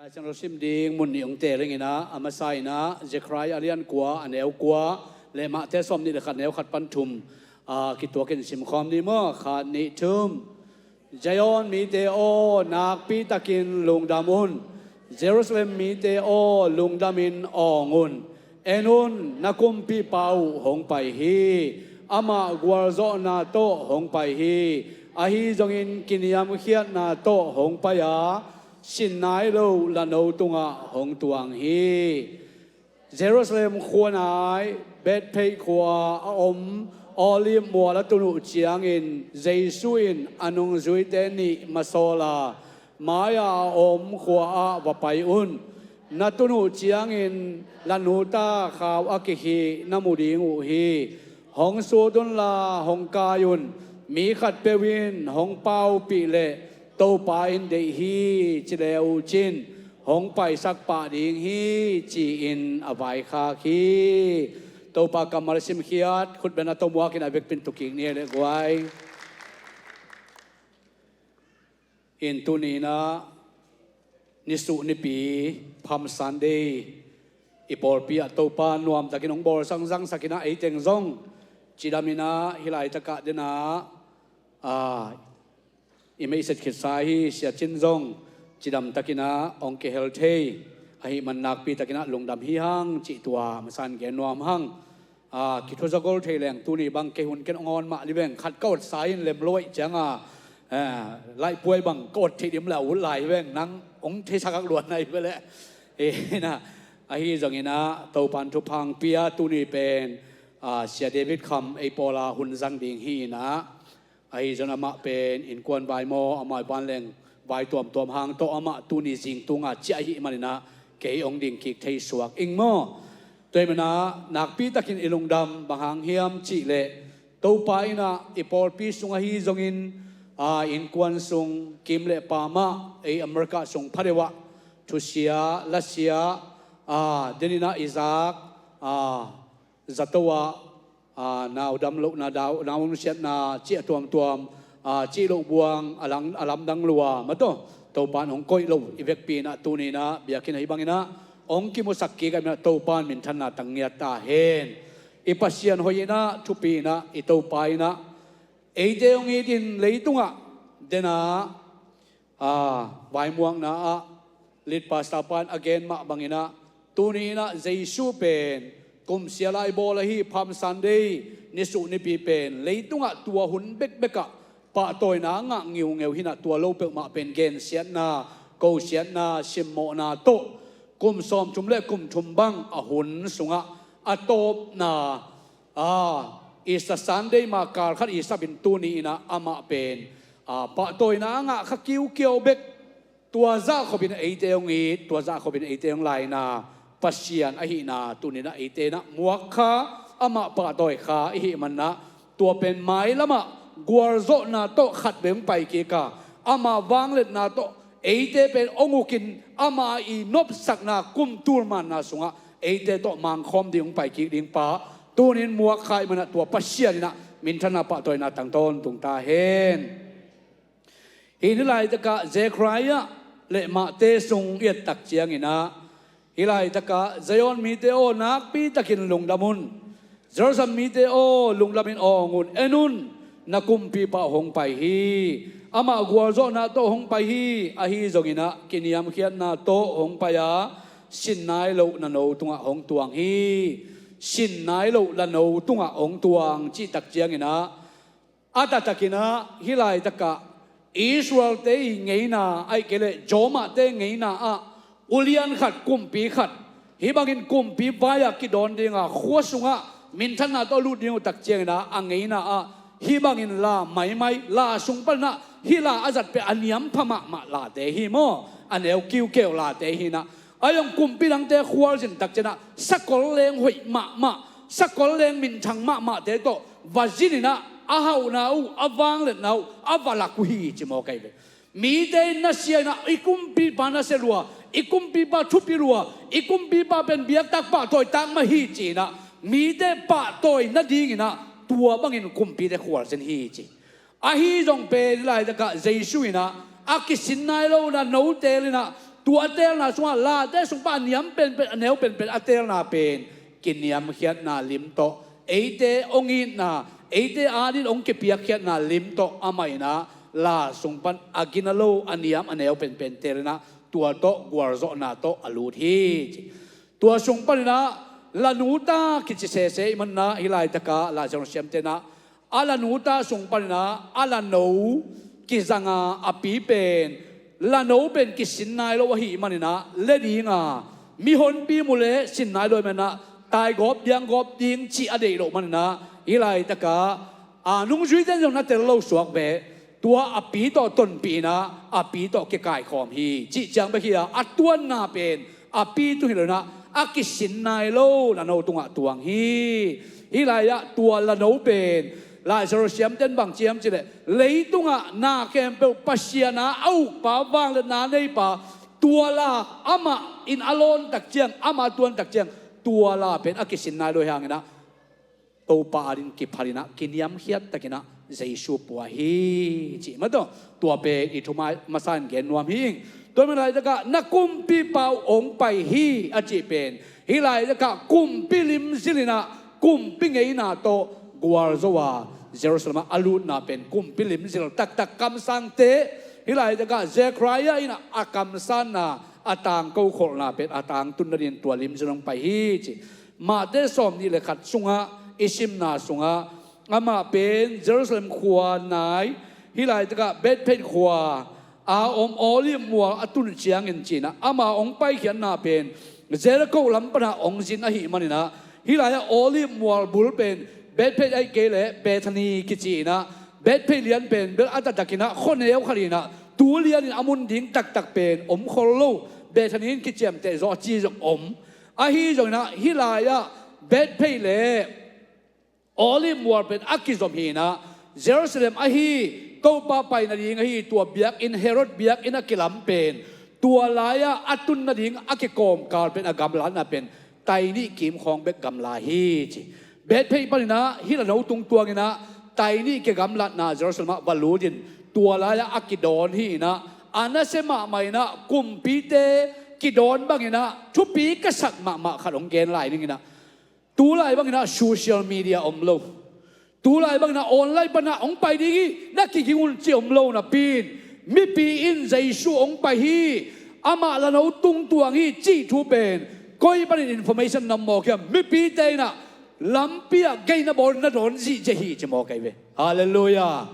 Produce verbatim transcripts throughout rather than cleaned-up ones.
Lai Siangtho sim ding mun nih hong teel ing in ah, a masa in ah Zechariah a lian kua, a neu kua, le Mate sawm nih le khat, neu khat pan thum, a, kituakin simkhawm ni maw. Khat, nih, thum. Zion mite aw, nakpi takin lungdam un. Jerusalem mite aw, lungdamin awng un. En un, na kumpipa uh hong pai hi. Amah gualzawhna tawh hong pai hi. Ahi zongin kiniamkhiatna tawh hong pai a, sin nai lo lano tungah hong tuang hi. Jerusalem khua nai Bethphage khua a om Olive mual a tun uh ciangin Jesu in a nungzuite nih masawl a, mai-ah a om khua-ah va pai un. Na tun uh ciangin lanu ta khau a kikhih na mu ding uh hi. Hong sut unla hong kai un. Mi khatpeuh in hong paupih leh Topa in deih hi ci le uh cin, hong paisak pah ding hi, ci-in a vaikhak hi. Topa kammal simkhiat khutbetna tawh muakin a vekpi in tu kik ni le guai. In tuni in ah nisuh nipi, Palm Sunday, i pawlpi ah Topa nuamtakin hong bawlsang zangsak in ah, ei teng zong cidam in ah hih laitakah den ah, a, i meiset khitsa hi. Sia Cin zong cidamtakin ah hong kihel thei ahih man nakpitakin ah lungdam hi hang cih tua masa in gen nuam hang. A, kithuzaw gol thei leng tuni bang kei hun ken hong awn mah li veng, khat ka otsa in lem lo ahih ciang a, a, laihpuai bang ka ot theih dim le a ut lai hi veng, nang hong theisak hak luat na hi ve leh. E, na, ahi zongin ah Topa in thupha hong pia, tuni pen, a, Sia David Kham ei pawl a hun zang ding hi in ah, ahi zong amah pen innkuan vai maw, amah vanleng vai tuamtuam hang tawh amah tuni zing tunga ciah ahih man in ah kei hong ding kik thei suak ing maw. Tua ahih man ah nakpitakin i lungdam bang hang hiam cih leh, Topa in ah i pawlpi sung ahi zongin, a, innkuan sung kim le pam ah, ei America sung phadeuh ah thusia lasia, a, den in ah i zak, a, zato ah, a, nau dam lohna, nau, nau nusiatna cih a tuamtuam, a, cih loh buang a lam, a lamdang lua mah tawh Topa in hong koih lo i vekpi in ah tuni in ah biakinn ahi bangin ah hong kimusak kik ahih man ah Topa in minthanna tang ngiat ta hen. I Pasian hoih in ah, thupi in ah, i Topa in ah eite hong it in leitungah den ah, a, vaimuakna ah lead pastor pa in a gen mah bangin ah, tuni in ah Jesu pen kum sia lai bawl ahi Palm Sunday nisuh nipi pen leitungah tua hun bekbek ah pahtawina ngah ngiungeu hi in ah, tua lo peuhmah pen gensiatna, kosiatna, simmawhna tawh kum sawmthum le kum thum bang a hun sungah a tawpna, a, Easter Sunday ma kal khat i sap in tuni in ah amah pen, a, pahtawina a ngah kha kiukiau bek, tua zah khopin eite hong it, tua zah khopin eite hong laina Pasian ahihna tuni in ah eite in ah muak kha, amah pahtawi kha i hih man ah, tua pen mailam ah gualzawhna tawh khatvei hong pai kik a, ama vangliatna tawh eite pen hong uk in, ama i nopsakna kum tul manna sungah eite tawh mangkhawm ding hong pai kik ding pa tuni in muak kha ahih man ah tua Pasian in ah minthanna pahtawina tang tawntung ta hen. Hih ni laitakah Zechariah le Mate sung i et tak ciangin ah, hih laitakah Zion mite aw, nakpitakin lungdam un. Jerusalem mite aw, lungdamin awng un. En un, na kumpipa hong pai hi. Amah gualzawhna tawh hong pai hi. Ahi zongin ah kiniamkhiatna tawh hong pai a, sin nai loh lano tungah hong tuang hi. Sin nai loh lano tungah hong tuang cih tak ciangin ah, a taktakin ah hih laitakah Israel-te i ngeina, ahih kei leh Jew-mite ngeina ah ulian khat, kumpi khat, hih bangin kumpi vai-ah kidawn dinga khua sungah minthanna tawh lut ding uh tak ciangin ah, a ngeina ah hih bangin la maimai, la sung panin ah hih la a zat pen a niampha mahmah late hi maw, a neu kiukeu late hi in ah, a zong kumpi dangte khualzin tak ciangin ah sakol leng hoih mahmah, sakol leng minthang mahmahte tawh va zin in ah, a hauhna uh, a vangliatna uh a va lak uh hi ci maw kei ve. Mite in nasia in ah, i kumpipa nasia lua, i kumpipa thupi lua, i kumpipa pen biaktak pahtawitak mah hi ci in ah, mite pahtawi nadingin ah tua bangin kumpite khualzin hi ci. Ahi zong pen hih laitakah Jesu in ah a kisin nai lo lano teel in ah, Tua a teelna sungah Late sung pan a niam penpen, a neu penpen a teelna pen kiniamkhiatna lim tawh, eite hong itna, eite adin hong kipiakkhiatna lim tawh amah in ah La sung pan a gina lo a niam a neu penpen teel in ah tua tawh gualzawhna tawh a lut hi ci. Tua sung panin ah Lanuta kici sese ahih manin ah hih laitakah Lai Siangtho siamte in ah a Lanuta sung panin ah a Lano kizang a, a pi pen Lano pen kisin nai lo ahih manin ah le ding a, mihonpi mu leh sin nai lo ahih manin ah taigawp dianggawp ding cih a deih loh manin ah hih laitakah a nungzuite in zong na tel lo suak ve. Tua a pi tawh tonpih in ah a pi tawh kikaikhawm hi cih ciang bek hi a, a tuanna pen a pi tung hi lo in ah a kisin nai lo Lano tungah tuang hi. Hih lai-ah tua Lano pen Lai Siangtho siamte in bang ci hiam cih leh, leitungah na khempeuh Pasian a a ukpa, vangliatna neipa, tua La amah in a lawn tak ciang, amah a tuan tak ciang tua La pen a kisin nai lo hi hangin ah Topa adin kiphal in ah kiniamkhiat takin ah Jesu pua hi cih mah tawh, tua pen i thu mai masa in gen nuam hi ing. Tua manin laitakah na kumpipa uh hong pai hi a cih pen hih laitakah kumpi limzil in ah kumpi ngeina tawh gualzo a Jerusalem ah a lutna pen kumpi limzil taktak kamsangte, hih laitakah Zechariah in ah a kamsanna, a tangko kholhna pen a tangtun nadingin tua limzil hong pai hi ci. Matthai sawmnih le khat sungah i simna sungah amah pen Jerusalem khua nai, hih laitakah Bethphage khua a om Olive mual a tun ciangin ci-in ah ama hong paikhiatna pen Jericho lam pan ah hong zin ahih manin ah hih lai-ah Olive mual bul pen Bethphage ahih kei leh Bethany kici in ah Bethphage lian pen bel a taktakin ah khuaneu khat in ah tu lianin a mun ding taktak pen om khol lo, Bethany in kiciamteh zaw a ci zong om. Ahi zongin ah hih lai-ah Bethphage le Olive mual pen a kizom hi in ah Jerusalem ahi Topa pai nading ahi tua biakinn, Herod biakinn a kilam pen tua lai-ah a tun nading a kikawmkal pen a gamlatna pen tai nih kim khawng bek gamla hi ci. Bethphage panin ah hih Lano tung tuangin ah tai nih kigamlatna Jerusalem ah va lutin tua lai-ah a kidawn hi in ah a nasia mahmah in ah kumpite kidawn bangin ah thupi ka sak mahmah khat hong gen lai ning in ah, tu lai bangin ah social media om lo. Tu lai bangin ah online pan ah hong pai ding hi, na kiging un ci om lo napi-in mipi in Jesu hong pai hi, amah Lano tung tuang hi cih thu pen koi panin information na mawk hiam? Mipite in ah lampi ah gei na bawl na dawn zihziah hi ci mawk ahi ve. Halleluiah.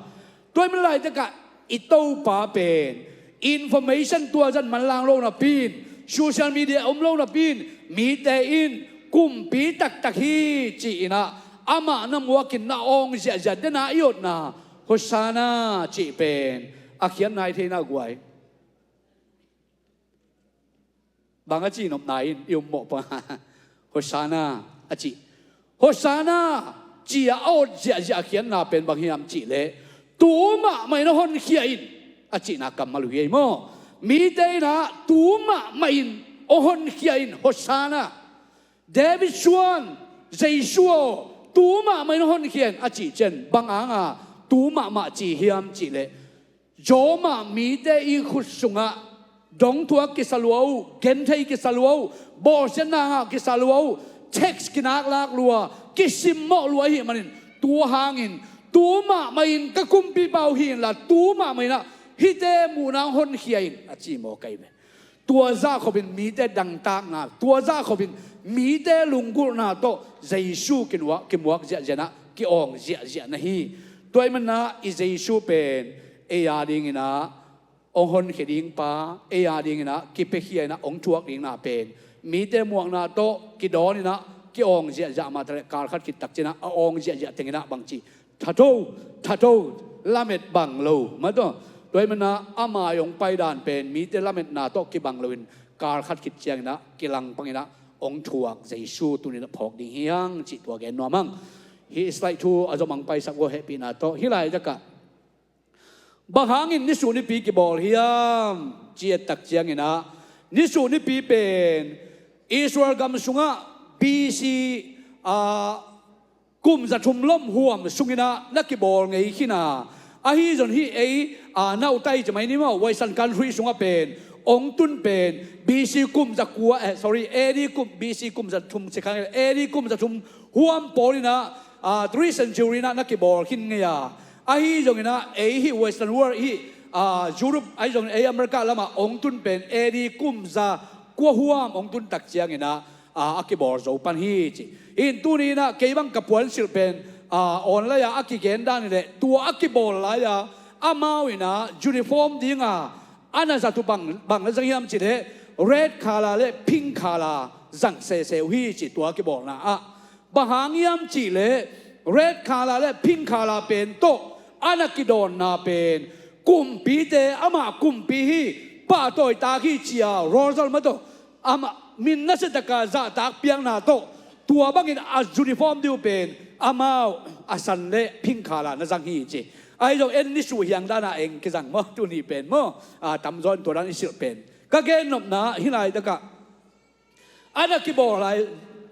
Tua ahih manin laitakah i Topa pen information tua zah manlang lo napi-in, social media om lo napi-in mite in kumpi taktak hi ci-in ah amah na muakin na awng ziahziah, den a i otna Hosanna cih pen a khiatna i theihna guai. Bang a ci nopna in i ummawh pah? Hosanna a ci. Hosanna ci-a a ot ziahziah a khiatna pen bang hiam cih leh, tu mahmah in hong honkhia in a cihna kammal uh hi ei maw? Mite in ah tu mahmah in hong honkhia in, Hosanna. David suan, Jesu aw, tu mahmah in hong honkhia in a cih ciang bang hanga tu mahmah ci hiam cih leh, Roma mite i khut sungah dongthuak kisa lua uh, genthei kisa lua uh, bawlsiatna ngah kisa lua uh, tax kinaklak lua, kisimmawh lua ahih manin, tua hangin tu mahmah in ka kumpipa uh hi inla, tu mahmah in ah hihte muhna hong honkhia in a ci mawk ahi ve. Tua zahkhopin mite dangtakna, tua zahkhopin mite lunggulhna tawh Jesu kinuak, kimuak ziahziah in ah, ki-awng ziahziah na hi. Tua ahih manin ah i Jesu pen ei a dingin ah hong honkhia ding pa, ei a dingin ah kipiakhia in ah hong thuak ding na pen mite muakna tawh kidawn in ah ki-awng ziahziah mah taleh kal khat khit tak ciangin ah a awng ziahziah teng in ah bangci, thatho, thatho, lamet bang lo mah tawh. Tua ahih manin ah ama i hong paidan pen mite lametna tawh kibang loin kal khat khit ciangin ah kilangpang in ah hong thuak Jesu tuni-in ah phawk ding hi hang cih tua gen nuam hang. Hih slide thu a zom hong paisak uh hehpihna tawh. Hih laitakah bang hangin nisuh nipi kibawl hiam ci-a tak ciangin ah, nisuh nipi pen Israel gam sungah B C, ah, kum za thum lom huam sungin ah na kibawl ngei khin a, ahi zong hih ei, ah, nautai ci mai ni maw, Western country sungah pen Ong tun pen B C kum za kua, eh, sorry, A D kum, B C kum za thum ci khang, A D kum za thum huam pawl inah, ah, three century inah na kibawl khin ngei a. Ahi zonginah ei hih Western world hih, ah, Europe ahi zongin ei America lamah ong tun pen A D kum za kua huam ong tun tak cianginah, ah, a kibawl zo pan hi ci. Hi in tuni inah kei bang ka puansilh pen, ah, online ah a kigen dan hileh tua a kibawl lai-a amau inah uniform dinga a na zat uh bang, bang na zang hiam cihleh red color le pink color zang sese uh hi ci tua kibawlna ah. Bang hang hiam cihleh red color le pink color pen tawh a na kidawnna pen kumpite amah kumpi hi, pahtawitak hi ci-a Rosal mah tawh amah min nasia taka zahtak piakna tawh tua bangin a uniform ding uh pen amau a san le pink color na zang hi ci. Ahi zong en ni suh hiang dana eng kizang maw, tuni pen maw, a, tamzaw in tua dan i silh pen. Ka gennopna hih laitakah a na kibawl lai,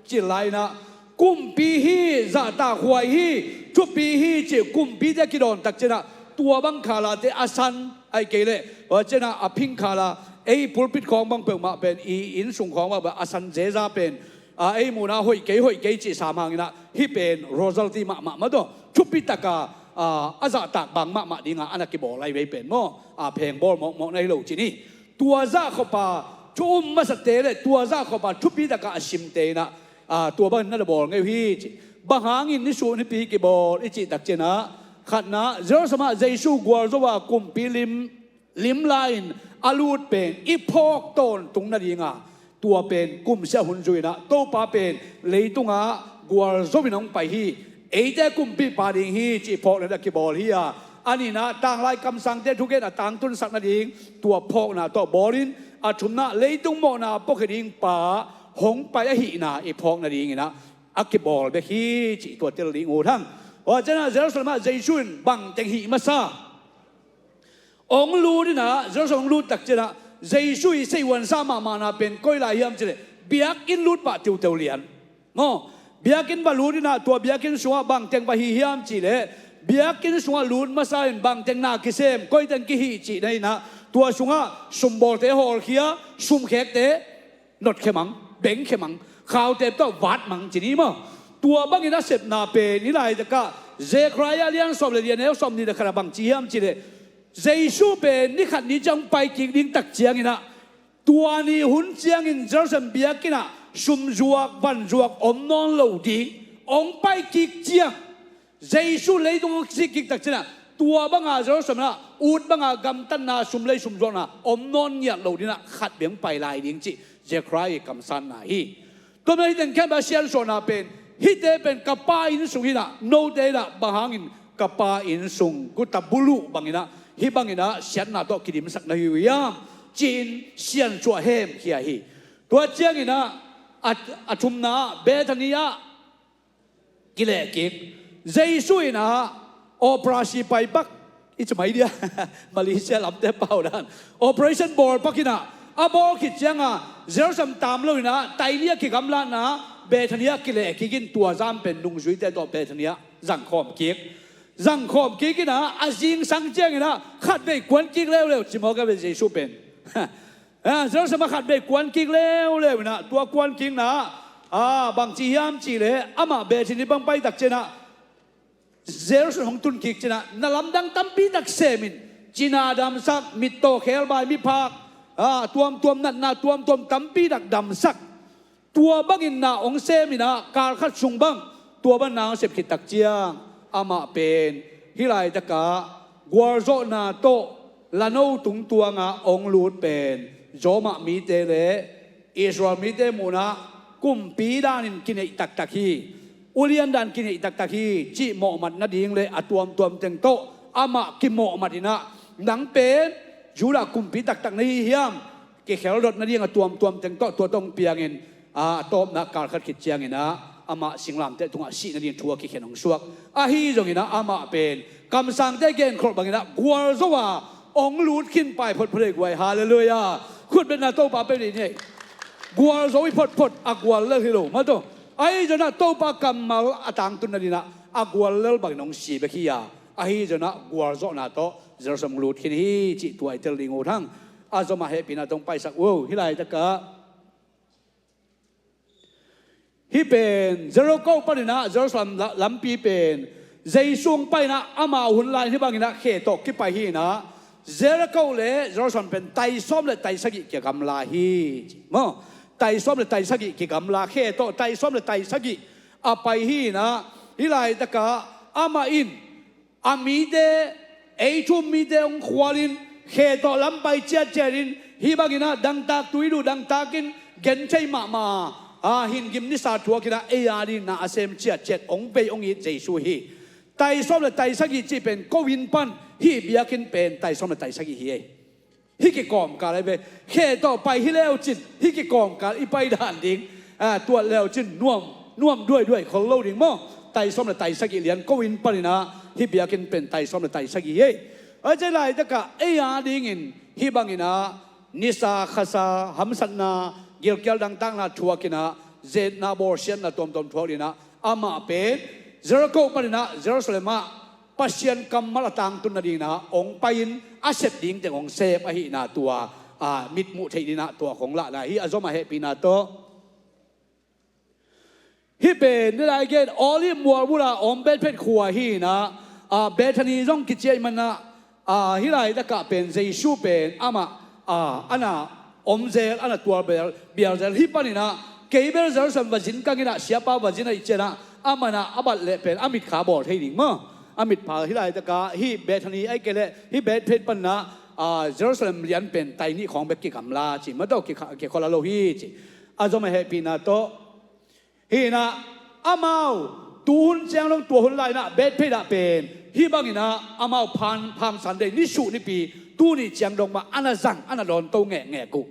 cil lai inah kumpi hi, zahtak huai hi, thupi hi ci kumpite kidawn tak cianah tua bang colorte a san ahi kei leh tua cianah a pink color, ei pulpit khawng bang peuhmah pen i inn sung khawng bang a san zeza pen, a, ei muhna hoih kei hoih kei cih sam hanginah hih pen Rosal ti mahmah mah tawh thupi taka, a, a zahtak bang mahmah dinga a na kibawl lai vei pen maw, a, phengbawl mawkmawk na hi lo ci ni. Tua zahkhop a thu um masate le tua zahkhop a thupi taka a simte inah, a, tua bangin na na bawl ngei uh hi ci. Bang hangin ni suh nipi kibawl i cih tak cianah khatna Jerusalem ah Jesu gualzo a kumpi lim lim lai-in a lut pen i phawk tawntung nadinga tua pen kumsia hun zui inah Topa pen leitungah gualzo in hong pai hi, eite kumpipa ding hi cih phawkna a kibawl hi a. A nihna tanglai kamsangte thugen a tangtunsak nading tua phawkna tawh bawlin, a thumna leitung mawhna puakhia ding pa hong pai ahihna i phawk nadinginah a kibawl bek hi cih tua tel ding uh hang. Tua cianah Jerusalem ah Jesu in bangteng hih masa Ong lut inah, Jerusalem ong lut tak cianah Jesu i seihuansa mahmahna pen koi lai hiam cihleh biakinn lut pah tiuteu lian. Maw, biakinn va lut inah tua biakinn sungah bangteng va hi hiam cihleh biakinn sungah lut masa in bangteng na kisem, koiteng kihih cihna inah tua sungah sumbawlte hawlkhia, sumkhekte notkhia mang, bengkhia mang, khaute tawh vat mang ci ni maw? Tua bangin a sepna pen hih laitakah Zekhariah lian sawm le lian neu sawm nih le khat ah bang ci hiam cihleh Jesu pen ni khat ni ciang pai kik ding tak cianginah tua ni hun ciangin Jerusalem biakinn ah sumzuak vanzuak om nawn lo ding, ong pai kik ciang Jesu leitung a sik kik tak cianah tua banga Jerusalem ah ut banga gamtatna sum lei sumzuakna om nawn ngiat lo dinah khat beng pai lai ding cih Zekhariah i kamsanna hi. Tua mah hih teng khempeuh a siansuahna pen hihte pen ka Pa inn sung hinah note inah bang hangin ka Pa inn sung guta buluh banginah hih banginah siatna tawh kidimsak na hi uh hiam ci-in siansuah hemkhia hi. Tua cianginah a, a thumna ah Bethany ah kilehkik. Jesu inah operasi paipak i ci mai dia Malaysia lamte pau dan operation bawlpak inah a bawl khit cianga Jerusalem tam lo inah taini a kigamlatna Bethany ah kilehkik in tua zam pen nungzuite tawh Bethany ah zangkhawm kik. Zangkhawm kik inah a zingsang cianginah khatvei kuan kik leuleu ci mawk a ve Jesu pen. Ah, Jerusalem ah khatvei kuan kik leuleu inah tua kuan kikna ah bang ci hiam cihleh amah Bethany bang pai tak cianah Jerusalem hong tun kik cianah na lamdang tampi tak semin cina damsak, mittaw khelbai miphak, ah, tuamtuam natna tuamtuam tampi tak damsak. Tua bangin na ong seminah kalkhat sung bang tua bang na ong sep khit tak ciang amah pen hih laitakah gualzawhna tawh lano tungtuanga ong lut pen Roma mite le Israel mite muhnah kumpi danin kineih taktak hi, ulian dan kineih taktak hi cih mawhmat nading le a tuamtuam teng tawh amah kimawhmat inah nang pen Judah kumpi taktak na hi hiam? Kikheldot nading a tuamtuam teng tawh tua tawh hong piangin a tawpna kalkhat khit cianginah amah singlamteh tungah sih nading thu a kikhen hong suak. Ahi zonginah amah pen kamsangte genkholh banginah gualzo a ong lut khin pai photphot ei guai. Halleluiah. Khutbetna Topa pe dih ni. Gualzo i photphot a gual lel hi lo mah tawh. Ahi zonah Topa kammal a tangtun nadinah a gual lel bangin hong si bek hi a. Ahi zonah gualzawhna tawh Jerusalem lut khin hi cih tua i tel ding uh hang. A zomah hehpihna tawh hong paisak uh. Hih laitakah hih pen Jericho paninah Jerusalem la- lampi pen Jesu hong painah amau hun lai hih banginah khe tawh kipai hinah Jericho le Jerusalem pen tai sawm le tai sagih kigamla hi. Maw, tai sawm le tai sagih kigamla, khe tawh tai sawm le tai sagih a pai hinah hih laitakah amah in a mite, ei thu-um mite hong khualin khe tawh lam pai ciatciatin hih banginah dangtak tui luh dangtakin genthei mahmah a hingim nisa thuakinah ei a dingin na a sem ciatciat hong bei hong it Jesu hi. Tai sawm le tai sagih cih pen ko inn pan hih biakinn pen tai sawm le tai sagih hi ei. Hih kikawmkal ahi ve. Khe tawh pai hi leucin hih kikawmkal i pai dan ding, a, tuat leucin nuam nuam duaiduai khol lo ding maw. Tai sawm le tai sagih lian ko inn paninah hih biakinn pen tai sawm le tai sagih hi ei. A, hih laitakah ei a dingin hih banginah nisa khasa hamsatna gilkial dangtakna thuakinah zetna bawlsiatna tuamtuam thuak dinah amah pen Jericho paninah Jerusalem ah Pasian kammal a tangtun nadinah hong pai-in a sep dingteng hong sep ahihna tua, a, mitmuh theih dinah tua hong lahna hi. A zomah hehpihna tawh hih pen nidai gen Olive mual bula om Bethphage khua hinah, a, Bethany zong kici ahih manah, a, hih laitakah pen Jesu pen amah, a, ana om zel, ana tual bial, bial zel. Hih paninah kei bel Jerusalem va zin kanginah siapa va zin ahih cianah amanah a bat leh pen a mitkha bawl thei ding maw. A mitpha hih laitakah hih Bethany ahih kei leh hih Bethphage paninah, a, Jerusalem lian pen tai nih khawng bek kigamla ci, mataw kikha- kikholh a lo hi ci. A zomah hehpihna tawh hinah amau tuhun ciang dong tua hun lai inah Bethphage ah pen hih banginah amau Palm, Palm Sunday nisuh nipi tuni ciang dong mah ana zang, ana dawnto ngekngek uh.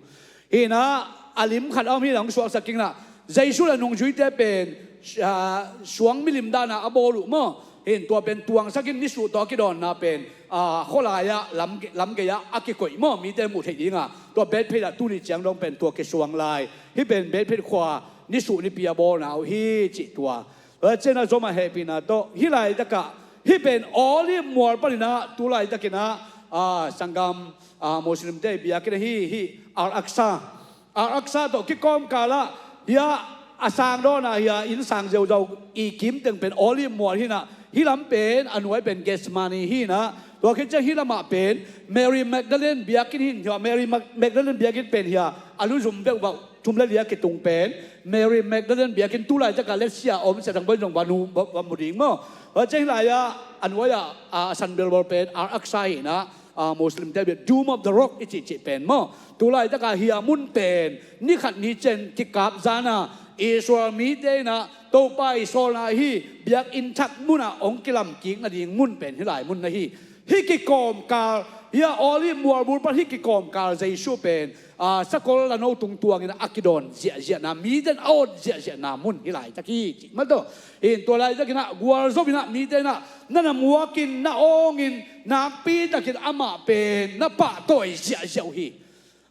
Hinah a lim khat a om hinah hong suaksak kinginah Jesu le nungzuite pen, a, suang milim dana a bawl uh maw. Hin tua pen tuangsakin nisuh tawh a kidawnna pen, a, khualai-ah lam, lamgei-ah a kikoih maw, mite muh theih dinga. Tua Bethphage ah tuni ciang dong pen tua kisuang lai. Hih pen Bethphage khua nisuh nipi a bawlna uh hi cih tua. A, cianah zomah hehpihna tawh hih laitakah hih pen Olive mual paninah tu laitakinah, a, sanggam, a, Muslimte biakinn ahi hih Al-Aqsa, Al-Aqsa tawh kikawmkalah hia a sang dawnah hia inn sang zeuzau i kimteng pen Olive mual hinah hih lam pen a nuai pen Gethsemane hinah tua khit ciang hih lamah pen Mary Magdalene biakinn hin hia, Mary Mag- Magdalene biakinn pen hia a luzum veuhvauh thum le lia kitung pen Mary Magdalene biakinn tu laitakah letsia om sia thang bawi zong va nu va, va mu ding maw. Tua ciang hih lai-ah a nuai-ah, a, a san belbawl pen Al-Aqsa hinah, a, Muslimte bia Dome of the Rock i cihcih pen maw. Tu laitakah hia mun pen ni khat ni ciang kikap zana Israel mite inah Topa i sawlna ahi biakinn thak munah hong kilam kik nading mun pen hih lai mun na hi. Hih kikawmkal hia Olive mual bul pan hih kikawmkal Jesu pen, a, sakol lano tungtuangin a kidawn ziahziahna, mite in a awt ziahziahna mun hih laitak hi cih mataw. Hin tua laitakinah gualzo inah mite inah na na muakin na awngin nakpitakin amah pen na pahtawi ziahziah uh hi.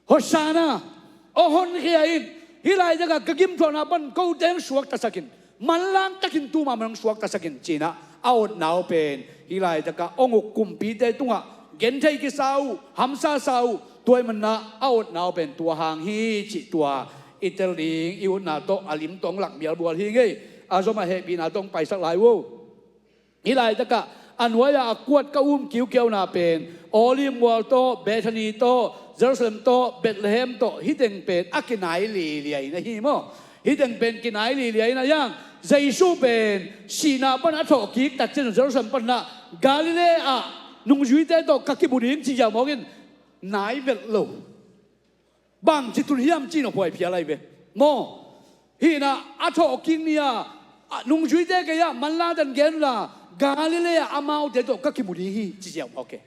Hosanna, aw honkhia in, hih laitakah ka gimthuakna pan kote hong suaktasakin, manlang takin tuma man hong suaktasakin cinah a awtna uh pen hih laitakah hong uk kumpite tungah genthei kisa uh, hamsa sa uh, tua ahih manah a awtna uh pen tua hang hi cih tua i tel ding i utna tawh a lim tawh hong lak mialbual hi ngei. A zomah hehpihna tawh hong paisak lai uh. Hih laitakah a nuai-ah a kuat ka um kiukiauna pen Olive mual tawh, Bethany tawh, Jerusalem tawh, Bethlehem tawh, hih teng pen a kinai liailiai na hi maw. Hih teng pen kinai liailiai na hiang. Jesu pen sihna pan a thawhkik tak ciang Jerusalem panah Galilee ah nungzuite tawh ka kimu ding ci ziau mawkin nai velh lo. Bangci tun hiam cih nophuai phial ahi ve maw. Hinah a thawhkik ni-a, a, nungzuite kei-ah manlang tan gen unla Galilee ah amaute tawh ka kimu ding hi ci ziau mawk e.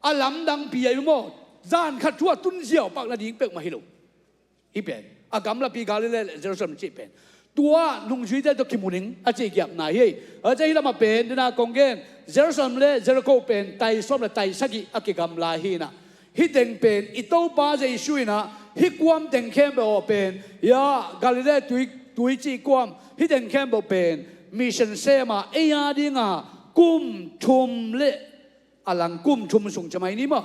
A lamdangpi ahi ve maw. Zan khat thu-ah tun ziau pak nading peuhmah hi lo. Hih pen a gamlapi Galilee le Jerusalem cih pen tua nungzuite tawh kimu ning a cih giapna hi. A cih hih lamah pen dena kong gen Jerusalem le Jericho pen tai sawm le tai sagih a kigamla hinah hih teng pen i Topa Jesu inah hih kuam teng khempeuh aw pen hia Galilee tui, tui cih kuam hih teng khempeuh pen mission sema ei a dinga kum thum le a lang kum thum sung ciamai ni maw.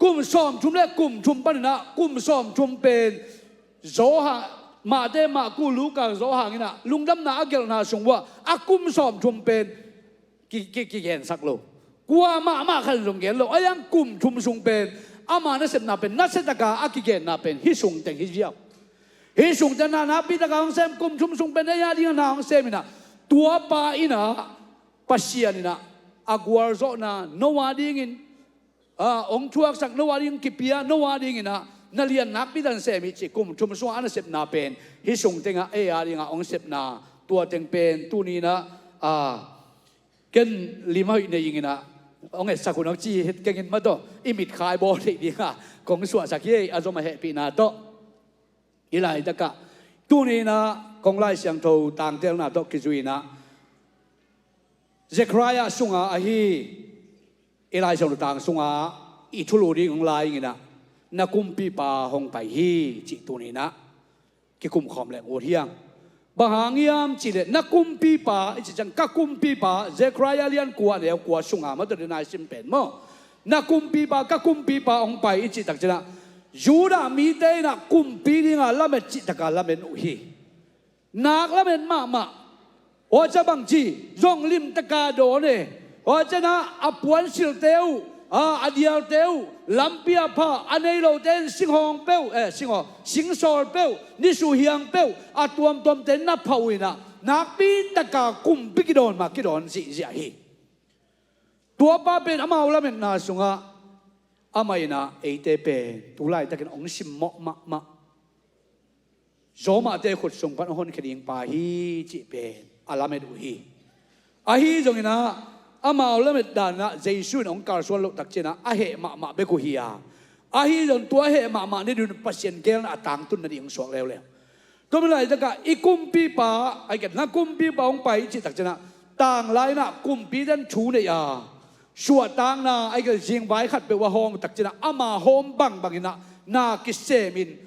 Kum sawmthum le kum thum paninah kum sawmthum pen Johan, Mate, Maku, Luka, Johan inah lungdamna a gelhna sung uah a kum sawmthum pen ki, ki, kigensak lo. Kua mahmah khan zong gen lo. A iang kum thum sung pen ama nasepna pen nasiataka a kigenna pen hih sungteng hi ziau. Hih sungteng na nakpitaka hong sem, kum thum sung pen ei a dingah na hong sem inah, tuapa inah Pasian inah a gualzawhna Noah dingin, a, hong thuaksak Noah ding kipia, Noah dinginah na lian nakpitakin sem hi ci, kum thum sungah a nasepna pen hih sungtengah ei a dingah hong sepna, tua teng pen tuninah, a, ken lim a hoih nei inginah hong etsak hun hong ci het kengin mataw, i mitkhai bawl theih dingah kong suahsak hi ei, a zom a hehpihna tawh. Hih laitakah tuninah kong Lai Siangtho tangtelna tawh kizui inah Zekhariah sunga ahi, i Lai Siangtho tang sunga i thulu ding hong lai inginah na kumpipa hong pai hi cih tuninah kikumkhawm leh ngut hiang. Bang hang hiam cihleh na kumpipa i cih ciang ka kumpipa, Zekhariah lian kua neu kua sunga mataw dena i sim pen maw, na kumpipa, ka kumpipa hong pai i cih takcianah Judah mite inah kumpi dinga lamet cihtaka lamen uh hi. Nak lamen mahmah. Huaca bangci zong limtaka dawn e. Huacanah a puansilte uh, a, a dialte uh, lampi a pha a nei lote in singhawng peuh, eh, singhawng, singsawl peuh, nisuhiang peuh, a tuamtuamte in na phah uh inah nakpitaka kumpi kidawn mah kidawn zihziah hi. Tuapa pen amau lametna sungah amah inah eite pen tu laitakin hong simmawh mahmah. Zawmahte khut sung pan a honkhia ding pa hi cih pen a lamet uh hi. Ahi zonginah amau lamet daninah Jesu in hong kalsuan loh takcianah a heh mahmah bek uh hi a, ahi zong tua a heh mahmah ni dun Pasian gelna a tangtun nading hong suak leuleu. Tua mi laitakah i kumpipa, a iket na kumpipa hong pai i cih takcianah tanglai inah kumpite in thu nei a, suahtakna a iket zingvai khatpeuh a hawm takcianah ama hawm bangbanginah na kisemin,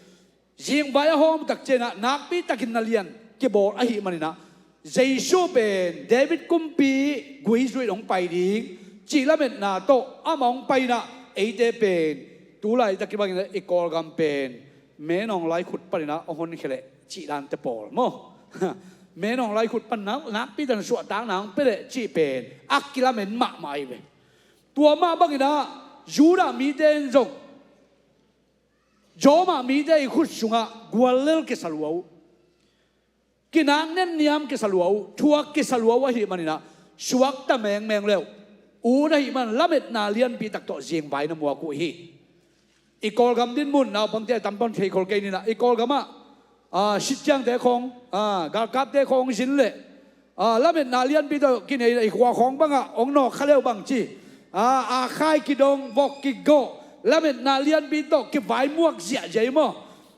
zingvai a hawm takcianah nakpitakin na lian kibawl ahih maninah Jesu pen David kumpi guizuit hong pai ding cih lametna tawh amah hong pai inah eite pen tu laitak i banginah i Kawlgam pen Menawng laikhut paninah hong honkhia leh cih dante pawl maw? Menawng laikhut pan nak, nakpitakin suahtakna hong pia leh cih pen a kilamen mahmah ahi ve. Tua mah banginah Judah mite in zong Zawmah mite i khut sungah guallel kisa lua uh, kinak nenniam kisa lua uh, thuak kisa lua uh ahih maninah suakta mengmeng le uh, ut ahih man lametna lianpi tak tawh zingvai na muak uh hi. I Kawlgam dinmun naupangte a tam pan theikhol kei ninah i Kawlgamah, a, sitciangte khawng, a, galkapte khawng zin leh, a, lametna lianpi tawh kinei a i khua khawng bangah hong nawk kha leu bangci, a, a khai kidong, vok kigawh, lametna lianpi tawh kivaimuak ziahziah hi maw?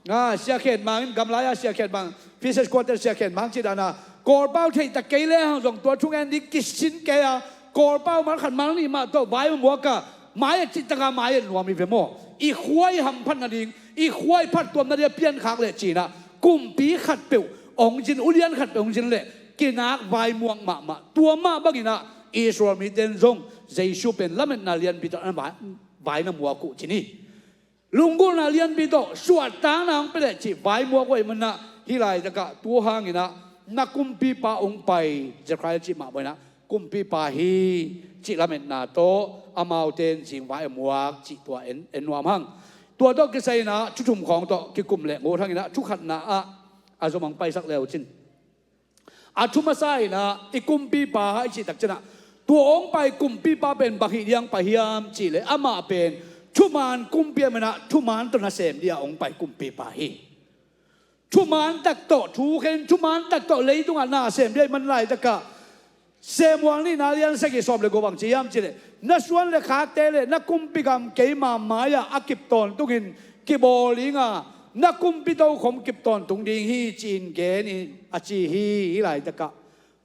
A, Sia Khen Mang in, gamlai-a Sia Khen Mang, Fisher's Quarter Sia Khen Mang ci dana, Kawlpau theihtak kei le hang zong tua thungen ding kisin kei a, Kawlpau malkhat malnih mah tawh vai muak a, mai a cihtaka mai a nuam hi ve maw? I khua i hamphat nading, i khua i phattuam nading a piankhak leh cinah kumpi khatpeuh hong zin, ulian khatpeuh hong zin leh kinak vaimuak mahmah. Tua mah banginah Israel mite in zong Jesu pen lametna lianpi tawh vai, vai na muak uh cin hi. Lunggulhna lianpi tawh suahtakna hong pia leh cih vaimuak uh ahih manah hih laitakah tu hanginah na kumpipa hong pai, Zekhariah cih mah banginah kumpipa hi cih lametna tawh amaute in zingvai a muak cih tua en, en nuam hang. Tua tawh kisai inah thu thum khawng tawh kikum leh ngut hanginah thu khatna ah a zom hong paisak leu cin. A thu masa inah i kumpipa i cih takcianah tua hong pai kumpipa pen bang hih ding hong pai hiam cihleh amah pen thuman kumpi ahih manah thuman tawh nasem dingah hong pai kumpipa hi. Thuman tak tawh thukhen, thuman tak tawh leitungah nasem dingah i man laitakah Samuel nihna lian sagih sawm le guk bang ci hiam cihleh, na suan le khakte le na kumpi gam keima mai-ah a kip tawntungin kibawl dinga na kumpi tokhom kip tawntung ding hi ci-in gen in a ci hi. Hih laitakah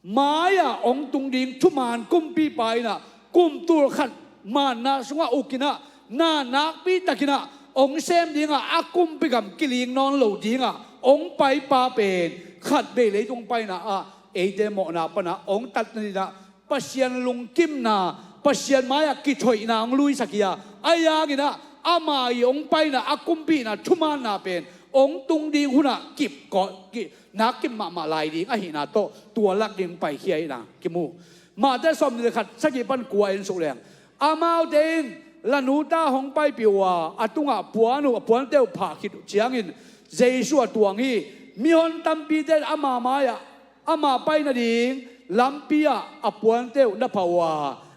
mai-ah hong tung ding thuman kumpipa inah kum tul khat manna sungah ukinah na nakpitakinah hong sem dingah a kumpi gam kiling nawn lo dingah hong paipa pen khatvei leitung paina ah eite mawhna panah hong tatna dinah Pasian lungkimna, Pasian mai-ah kithoihna hong luisak hi a, ahi hanginah ama i hong paina, a kumpihna, thumaanna pen hong tung ding hunah kip kawh, ki-, nak kip mahmah lai ding ahihna tawh tua lak ding paikhia ahihna kimu. Matthai sawmnih le khat, sagih pan kua en suk leng, amaute in lanuta hong paipih uh a, a tungah puan uh, a puante uh phah khit uh ciangin Jesu a tuang hi. Mihon tampite in ama mai-ah, ama pai nading lampi-ah a puante uh na phah uh a,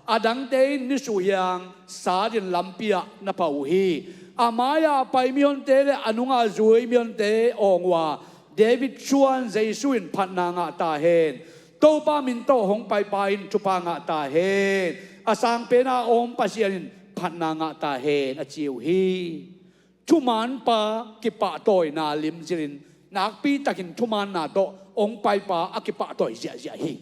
a dangte in nisuh hiang satin lampi-ah na phah uh hi. A mai-ah a pai mihonte le a nungah zui mihonte awng uh a, David suan Jesu in phatna ngah ta hen. Topa min tawh hong paipa in thupha ngah ta hen. A sangpena a om Pasian in phatna ngah ta hen, a ci uh hi. Thumaanpa kipahtawina limzilin nakpitakin thumaanna tawh hong paipa a kipahtawi ziahziah hi.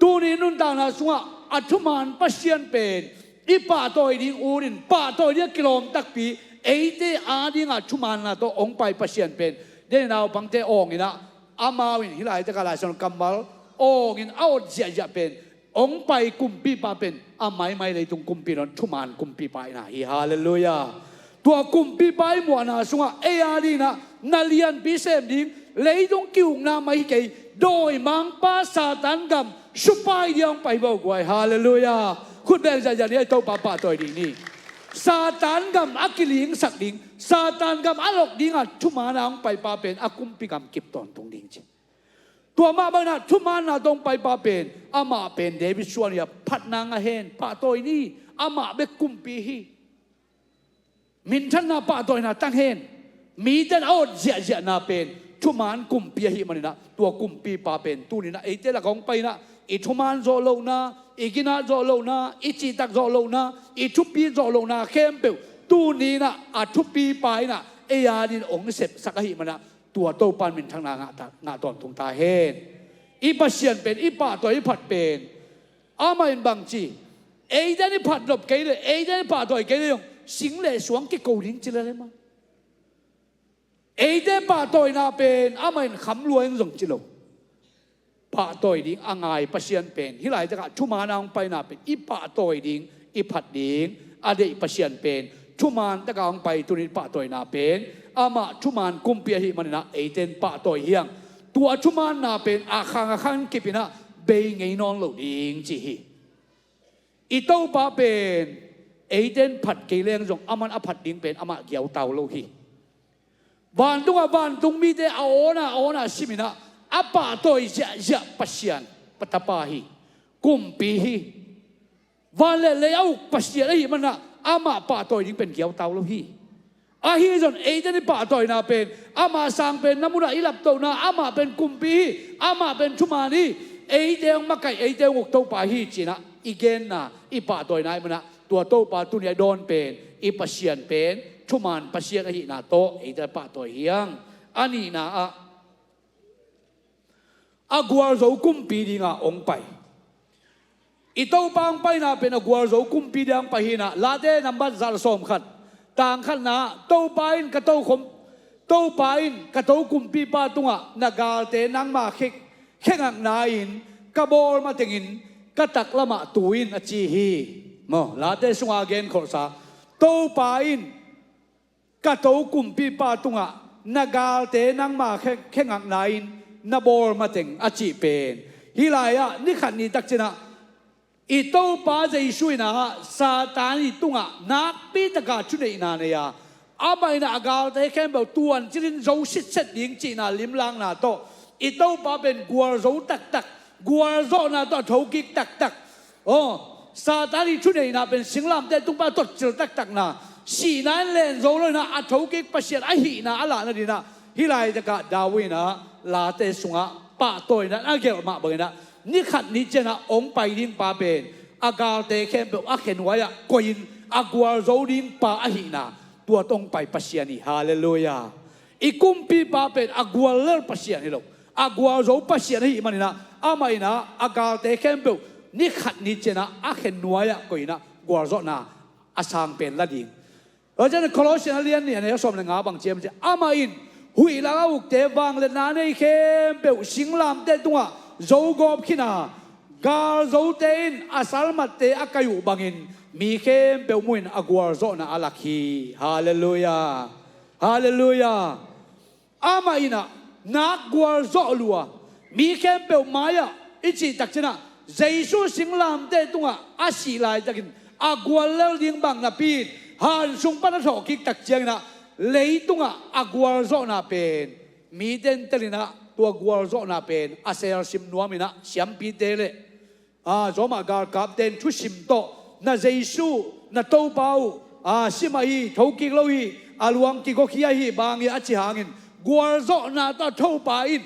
Tuni nuntakna sungah a thumaan Pasian pen i pahtawi ding unin, pahtawi ding a kilawm takpi, eite adingah thumaanna tawh hong pai Pasian pen, den naupangte awngin ah, amau in hih laitakah Lai Siangtho kammal awngin a ot ziahziah pen, hong pai kumpipa pen a maimai leitung kumpi nawn thumaan kumpipa ina hi. Halleluiah. Tua kumpipa i muhna sungah ei adingin ah na lianpi sem ding, leitung ki-ukna mai hi kei, dawimangpa Satan gam supai ding hong pai bawk guai. Halleluiah. Khut beng ziahziah ni, ei Topa pahtawi ding ni. Satan gam a kilingsak ding, Satan gam a lok dingah thumaana hong paipa pen a kumpi gam kip tawntung ding ci. Tua mah bangin ah thumaanna tawh hong paipa pen, amah pen David suan hi a, phatna ngah hen, pahtawi ni, amah bek kumpi hi. Minthanna, pahtawina tang hen. Mite in a ot ziahziahna pen thumaan kumpi ahih manin ah, tua kumpipa pen tuni-in ah eite lakah hong pai-in ah, i thumaan zawh lohna, i ginat zawh lohna, i cihtak zawh lohna, i thupi zawh lohna khempeuh tuni-in ah a thupipa in ah ei adingin hong sepsak ahih manin ah, tua Topa in minthanna ngah ta, ngah tawntung ta hen. I Pasian pen i pahtawi, i phat pen, amah in bangci, eite in i phat nop kei leh, eite in i pahtawi kei leh zong sing le suang kiko ding ci lel hi mah. Eite pahtawina pen amah in kham lua ing zong ci lo. Pahtawi ding a ngai Pasian pen, hih laitakah thumaana hong paina pen i pahtawi ding, i phat ding a deih Pasian pen thumaan takah hong pai, tuni-in pahtawina pen amah thumaan kumpi ahih manin ah eite in pahtawi hi hang. Tua thumaanna pen a khang a khang kip-in ah bei ngei nawn lo ding ci hi. I Topa pen eite in phat kei leng zong aman a phat ding pen amah giautau lo hi. Vantungah vantung mite a awn a, a awn a simin ah a pahtawi ziahziah Pasian, pa, Tapa hi. Kumpi hi. Van le lei a uk Pasian ahih manin ah amah pahtawi ding pen giautau lo hi. Ahi zong eite in i pahtawina pen, amah sang pen na munah i laptohna, amah pen kumpi hi, amah pen thumaan hi, eite hong makaih, eite hong uk Topa hi ci-in ah i genna, i pahtawina ahih manin ah tua Topa tuni-a i dawn pen, i Pasian pen thumaan Pasian ahihna tawh eite pahtawi hi hang. A nihna ah, a gualzo kumpi dinga hong pai. I Topa hong paina pen a gualzo kumpi dinga hong pai hi-in ah, Late nambat za le sawmkhat, tang khatna, Topa in ka tokhom, Topa in ka to kumpipa tungah na galte nangma khe, khe ngakna-in ka bawl matengin ka taklamah tu in, a ci hi. Maw, Late sunga genkholhsa, Topa in ka to kumpipa tungah na galte nangma khe, khe ngakna-in na bawl mateng a cih pen, hih lai-ah ni khat ni takciangah i Topa Jesu in ah Satan i tungah nakpitaka thuneihna nei a, amah in ah a galte khempeuh tuancilin zo sitset ding cihna limlakna tawh, i Topa pen gualzo taktak, gualzawhna tawh a thokik taktak. Aw, Satan i thuneihna pen singlamteh tung pan a totcil taktakna, sihna in len zo lo-in ah a thokik Pasian ahihna a lah nadingin ah, hih laitakah David in ah Late sungah pahtawina a gelh mah bangin ah, ni khat ni ciangah hong pai ding pa pen a galte khempeuh a khenuai-ah koih-in a gualzo ding pa ahihna, tua tawh hong pai Pasian hi. Halleluiah. I kumpipa pen a guallel Pasian hi lo, a gualzo Pasian ahih manin ah, amah in ah a galte khempeuh ni khat ni ciangah a khenuai-ah koih-in ah gualzawhna a sang pen la ding. Tua ciangah Colossian a lian nih, a neu sawm le nga bang ci hiam cih leh, amah in huih lakah a ukte vangliatna a nei khempeuh singlamteh tungah zogawp khin a, galzote in a salmatte a kaih uh bangin mi khempeuh muhin a gualzawhna a lak hi. Halleluiah. Halleluiah. Amah in ah nak gualzawh lua, mi khempeuh mai-ah i cih takciangin ah Jesu singlamteh tungah a sih laitakin a gual lel ding bang napi in han sung pan a thawhkik takciangin ah leitungah a gualzawhna pen mite in telin ah tua gualzawhna pen a selsim nuamin ah siampite le a, Roma galkapte in thusim tawh na Jesu, na Topa uh a si mah hi, thokik lo hi, a luang kigawkhia hi bang hi a ci hangin gualzawhna tawh a Topa in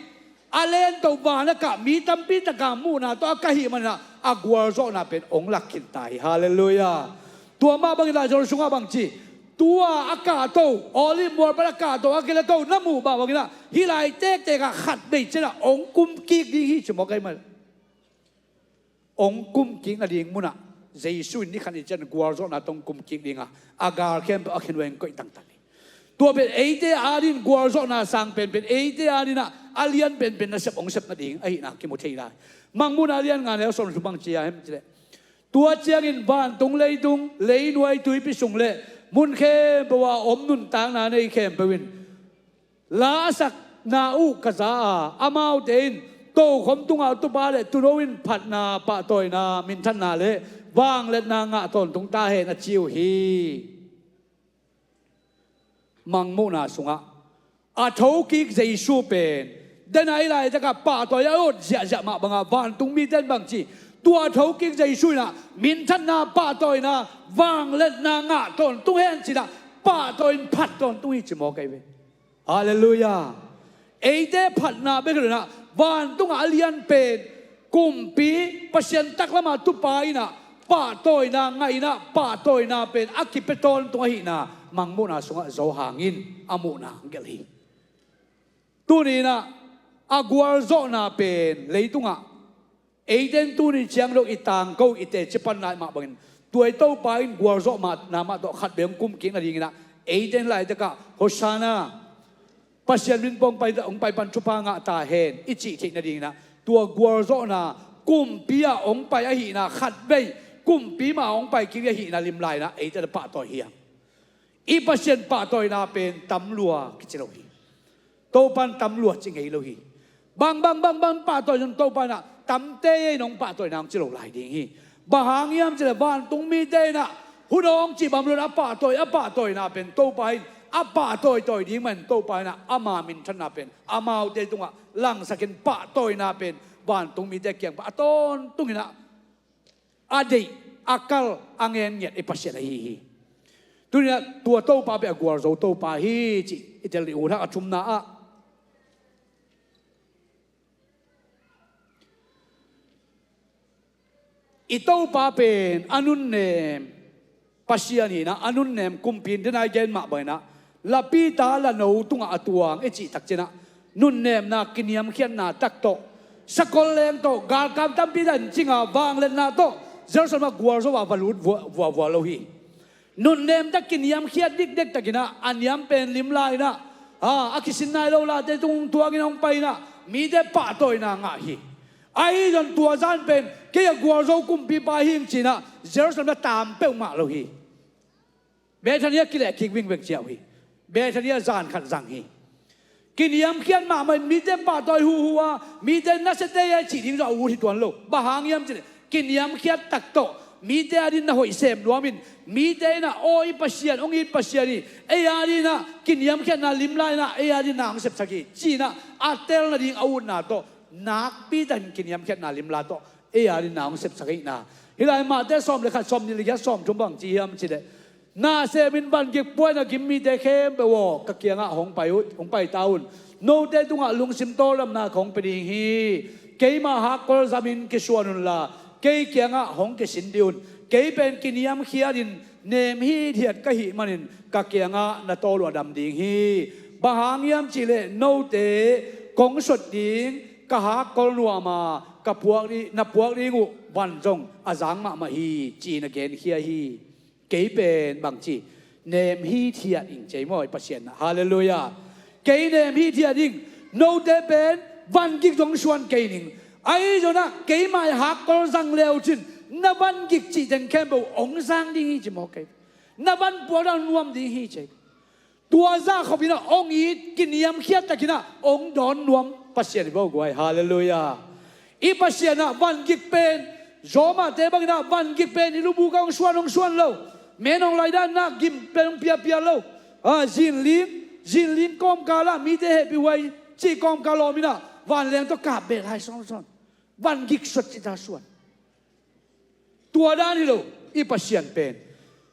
a lento van a kah mi tampi taka muhna tawh a kah ahih manin ah a gualzawhna pen hong lak khin ta hi. Halleluiah. Tua mah bangin ah John sungah bang ci, tua a kahto, Olive mual pan a kahto a kileto na muh mah bangin ah hih lai tektek ah khat vei ciangin ah hong kumkik ding hi ci mawk ahi mah. Hong kumkik nading munah Jesu in ni khat ni ciang gualzawhna tawh hong kumkik ding a, a gal khempeuh a khen uh a hong koih tangtang hi. Tua pen eite adingin gualzawhna sang penpen, eite adingin ah a lian penpen nasep hong sep nading ahihna kimu thei lai. Mangmuhna a lian nga neu sawm thum bang ci hiam cih leh, tua ciangin vantung leitung, leinuai tuipi sung le mun khempeuh a om nuntakna nei khempeuh in la a sakna uh ka za a, amaute in tokhom tungah tupa le tuuno in phatna, pahtawina, minthanna le vangliatna ngah tawntung ta hen a ci uh hi. Mangmuhna sungah a thokik Jesu pen den a i laitakah pahtawi a awt ziahziah mah bangah vantung mite in bang ci, tua thokik Jesu in ah minthanna, pahtawina, vangliatna ngah tawntung hen ci-in ah pahtawi in phat tawntung hi ci mawk ahi ve. Halleluiah. Eite phatna bek hi lo-in ah vantungah a lian pen kumpi Pasian taklamah tupa in ah pahtawina ngah in ah pahtawina pen a kipia tawntung ahihna Mangmuhna sungah Johan in a muhna hong gelh hi. Tuni in ah a gualzawhna pen leitungah eite in tuni ciang dong i tangko i teci pan lai mah bangin tua i Topa in gualzawhna mah tawh khat vei hong kumkik nadingin ah eite in laitakah Hosanna, Pasian min pong pai, hong pai pan thupha ngah ta hen i cih theih nadingin ah tua gualzawhna kumpi ah hong pai ahihna khat vei kumpi mah hong pai kik ahihna limlai in ah eite in ah pahtawi hi hang. I Pasian pahtawina pen tam lua kici lo hi. Topa in tam lua ci ngei lo hi. Bang, bang, bang, bang pahtawi zong Topa in ah tam teitei in hong pahtawina hong ci lo lai ding hi. Bang hang hiam cih leh vantung mite in ah hun hong cih bang lo-in a pahtawi, a pahtawina pen Topa in a pahtawitawi ding mahin Topa in ah ama minthanna pen amaute tungah langsakin pahtawina pen vantung mite kiang pan a tawntungin ah a deih, a kal, a ngenngiat i Pasian ahi hi. Tuni in ah tua Topa pen a gualzo Topa hi cih i tel ding uh hi hang. A thumna ah i Topa pen a nunnem Pasian hi-in ah a nunnem kumpi in, den a i gen mah bangin ah la Peter la no tungah a tuang i cih takciang ah nunnemna, kiniamkhiatna tak tawh sakol leng tawh galkap tampi dan cingah vangliatna tawh Jerusalem ah gualzo a va lut vua, vua, vua lo hi. Nunnem tak, kiniamkhiat dikdek takin ah a niam pen limla in ah a, a kisin nai lo late tung tuangin hong pai in ah mite pahtawina ngah hi. Ahi zong tua zan pen kei a gualzo kumpipa hi ing ci-in ah Jerusalem ah taam peuhmah lo hi. Bethania kileh kik vingveng ciah uh hi. Bethania zan khat zang hi. Kiniamkhiat mahmah in mite pahtawi huhu a, mite nasia teitei cih ding zong a ut hi tuan lo. Bang hang hiam cih leh kiniamkhiat tak tawh mite adingin na hoih sem nuamin mite in ah aw i Pasian, hong it Pasian hi, ei adingin ah kiniamkhiatna limla in ah ei adingin na hong sepsak hi ci-in ah a tel nading a utna tawh nakpi takin kiniamkhiatna limla tawh ei adingin na hong sepsak ahihna. Hih lai Matthai sawm le khat, sawm nih le giat, sawm thum bang ci hiam cih leh, na semin van gik puaina gim mite khempeuh aw, ka kiangah hong pai uh, hong pai ta un. Note tungah lungsim tawldamna ka hong pia ding hi. Keima hakkol zamin kisuan unla kei kiangah hong kisin dih un. Kei pen kiniamkhiatin nem hithiat ka hih manin ka kiangah na tawl uh a dam ding hi. Bang hang hiam cih leh note kong sot ding, ka hakkol nuam a ka puak ding, na puak ding uh van zong a zang mahmah hi ci-in a genkhia hi. Kei pen bang ci, nem hithiat ing ci ei maw i Pasian ah. Halleluiah. Kei nem hithiat ing, note pen van gik zong suan kei ning. Ahi zongin ah keima i hakkol zang le uh cin Na van gik cih teng khempeuh hong zang ding hi ci mawk kei. Na van puak dan nuam ding hi ci. Tua zah khop in ah hong it, kiniamkhiat takin ah hong dawn nuam Pasian i bawlguai. Halleluiah. I Pasian ah van gik pen, Rom-ah te bangin ah van gik pen i lubuk ah hong suan, hong suan lo. Men hong laidan ah gim pen hong piapia lo. Ah, zinling, zinling kawmkal ah mite hehpih huai cih kawmkal lawm in ah vanleng tawh kap beh lai sawnsawn. Van gik suat cih ta suan. Tua dan hi lo, i Pasian pen.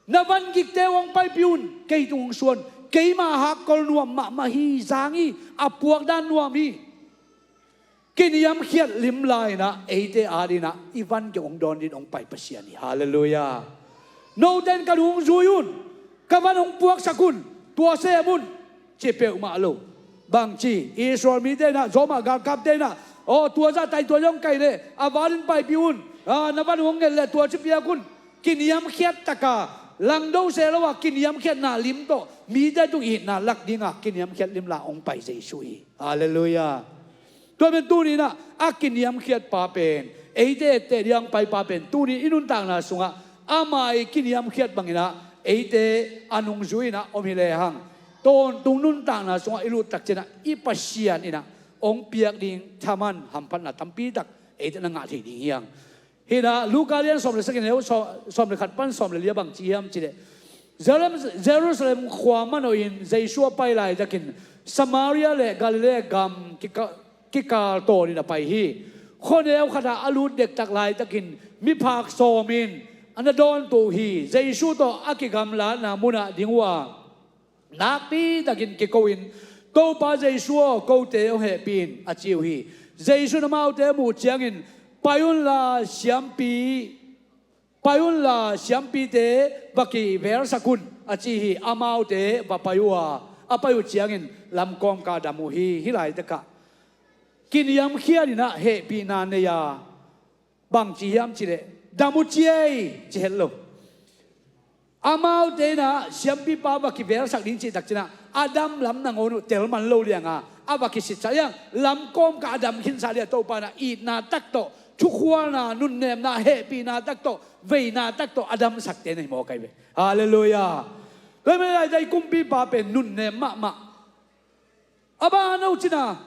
Na van gikte uh hong paipih un, kei tung hong suan. Keima hakkol nuam mahmah hi, zang hi, a puak dan nuam hi. Kiniamkhiat limla in ah, eite adingin ah i van gik hong dawn dingin hong pai Pasian hi. Halleluiah. Note in ka nung zui un, ka van hong puaksak un, tua sem un, ci peuhmah lo. Bangci, Israel mite in ah, Rom-ah galkapte in ah, aw, tua zah tai tua zong kai leh, a vanin paipih un, ah, na van hong nget leh tua ci piak un. Kiniamkhiat taka, langdo se lo a kiniamkhiatna lim tawh mite tung itna lak dinga kiniamkhiat limla hong pai Jesu hi. Halleluiah. Tua pen tuni in ah a kiniamkhiat pa pen, eite etteh ding hong pai pa pen, tuni i nuntakna sungah ama i kiniamkhiat bangin ah eite a nungzui in ah om hi lehang, tawntung nuntakna sungah i lut takciangin ah i Pasian in ah hong piak ding thaman hamphatna tampi tak eite na ngah thei ding hi hang. Hi in ah Luka lian sawm le sagih, neu sawm, sawm le khat pan sawm le li ah bang ci hiam cih leh, Jerusalem, Jerusalem khua manawhin Jesu a pai laitakin Samaria le Galilee gam kika-, kikal tawnin a pai hi. Khuaneu khatah a lut dektak laitakin miphak sawm in a na dawntuh uh hi. Jesu tawh a kigamlatna munah ding uh a, nakpi takin kiko-in, "Topa Jesu aw, kote hong hehpih in," a ci uh hi. Jesu in amaute a muh ciangin, "Pai unla siampi, pai unla siampite va kivelsak un," a ci hi. Amaute va pai uh a, a pai uh ciangin lamkawmkah a dam uh hi. Hih laitakah kiniamkhiat in ah hehpihna nei a, bang ci hiam cih leh, "Dam uh ciai," ci het lo. Amaute in ah siampipa va kivelsak ding cih takciangin ah a dam lam nangawn uh tel man lo liang a, a va kisitsak liang, lamkawmkah a dam khinsa liang, Topa in ah itna tak tawh, thukhualna, nunnemna, hehpihna tak tawh, veina tak tawh a damsakte na hi mawk ahi ve. Halleluiah. Tua hi mah lai-in ah i kumpipa pen nunnem mahmah. A bang a no cih na,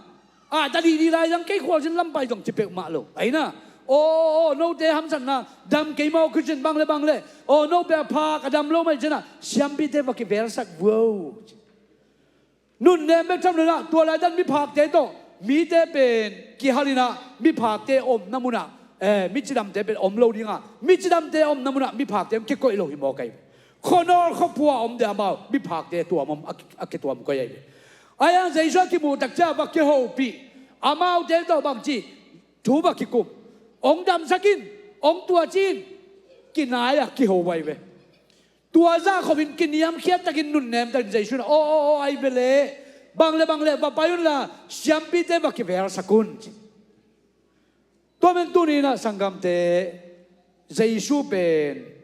a, ta dihdih lai zang kei khualzin lam pai zong ci peuhmah lo. Ahi na, aw, aw, aw, note hamsatna dam kei maw, Christian bang le bang le. Aw, no pen a phak a dam lo mah hi cih na, siampite va kivelsak vuau. Nunnem bek tham lo in ah, tua laitak miphakte tawh mite pen kihal in ah, miphakte omna munah, eh, micidamte pen om lo ding a, micidamte omna munah miphakte om kikoih lo hi mawk ahi. Khuanawl khuapua om dia amau, miphakte tuam om, a ki-, a kituam koih ahi. Ahi hang Jesu a kimuh takciang va kihopih, amaute tawh bang ci, thu va kikum, "Hong damsak in, hong tuaci in," kinai a kiho ahi ve. Tua zah khopin kiniamkhiat takin, nunnem takin Jesu in, "Aw, aw, aw, ahi ve leh, bang le bang le va pai unla siampite va kivelsak un," ci. Tua pen tuni in ah sanggamte, Jesu pen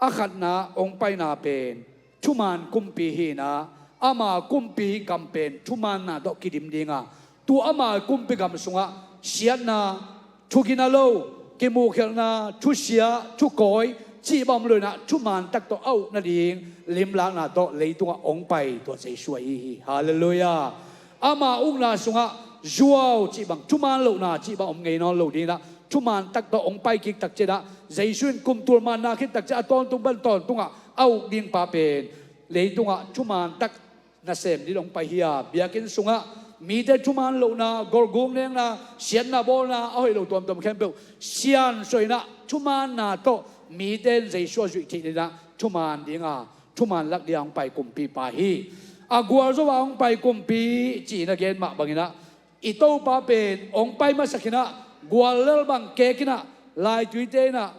a khatna hong paina pen thuman kumpi hi in ah, ama kumpi gam pen thumanna tawh kidim ding a, tua ama kumpi gam sungah siatna, thugina lo, kimuhkhialhna, thusia, thukawi cih bang om lo in ah, thuman tak tawh a uk nading limlakna tawh leitungah hong pai tua Jesu ahi hi. Halleluiah. Ama ukna sungah zuau cih bang, thuman lohna cih bang om ngei nawn lo ding in ah, thuman tak tawh hong pai kik takciangin ah, Jesu in kum tul man na khit takciang a tawntung pan tawntungah a uk ding pa pen leitungah thuman tak nasem dingin hong pai hi a, biakinn sungah mite thuman lohna, golguk nekna, siatna bawlna, a hoih lo tuamtuam khempeuh siansuah in ah, thumanna tawh mite in Jesu a zuih theih dingin ah thuman ding a, thuman lak ding a hong pai kumpipa hi. A gualzo a hong pai kumpi ci-in a gen mah bangin ah, i Topa pen hong pai masak in ah, guallel bang kek in ah, laituite in ah,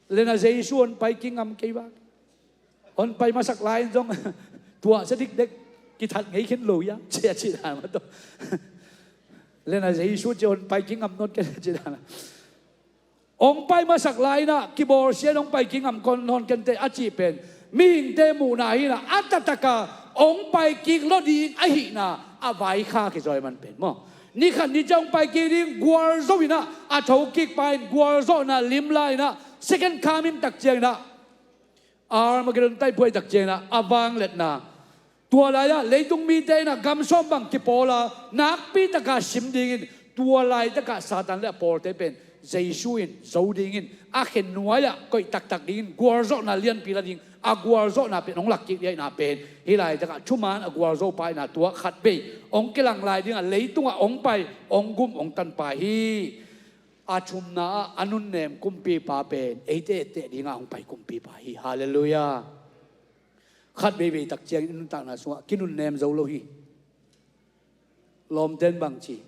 "Lena Jesu hong pai kingam kei vak. Hong pai masak lai-in zong tuahsia dikdek, kithat ngei khin lo ia," ci a, ci dan mah tawh. "Lena Jesu ci hong pai kingam nawn kei," ci dan. Hong pai masak lai-in ah kibawlsia in hong pai kingam nawn kei inteh a cih pen mihingte muhna hi in ah, a taktak a hong pai kik lo ding ahihna, a vaikha kizawi man pen maw. Ni khat ni ciang hong pai kik ding gualzo in ah, a tho kik pa in gualzawhna lim lai in ah, second coming tak ciangin ah, Armageddon taiphuai tak ciangin ah, a vangliatna. Tua lai-ah leitung mite in ah gam sawm bang kipawl a, nakpi taka sim dingin, tua laitakah Satan le a pawlte pen Jesu in zo dingin, a khe nuai-ah koih taktak dingin, gualzawhna lianpi la ding, a gualzawhna pen hong lak kik liaina pen, hih laitakah thuman a gualzo pa in ah tua khatvei hong kilang lai dingah leitungah hong pai, hong gum, hong tanpa hi. A thumna ah a nunnem kumpipa pen eite etteh dingah hong pai kumpipa hi. Halleluiah. Khat veivei tak ciangin i nuntakna sungah kinunnem zo lo hi. Lawmten bang ci,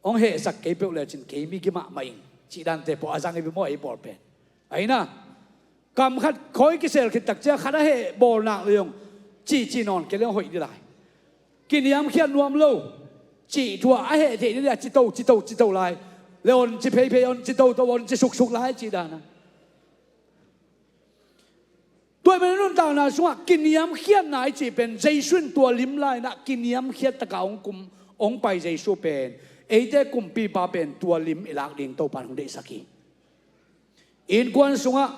hong hehsak kei peuh lecin kei mi gim mahmah ing, cih dante pawh a zang i bia maw, ei pawl pen. Ahi na, kam khat khawi kisel khit tak ciang khat a heh bawl nak leng, cihcih nawn kei leng hoih dih lai. Kiniamkhiat nuam lo cih thu ah a heh theih dih lai, cito cito cito lai. Le on ci pheiphei, on ci toto, on ci suksuk lai cih dan a. Tua pen i nuntakna sungah kiniamkhiatna i cih pen Jesu in tua lim lai-in ah kiniamkhiat takah hong kum, hong pai Jesu pen, eite kumpipa pen tua lim i lak ding Topa in hong deihsak hi. Innkuan sungah,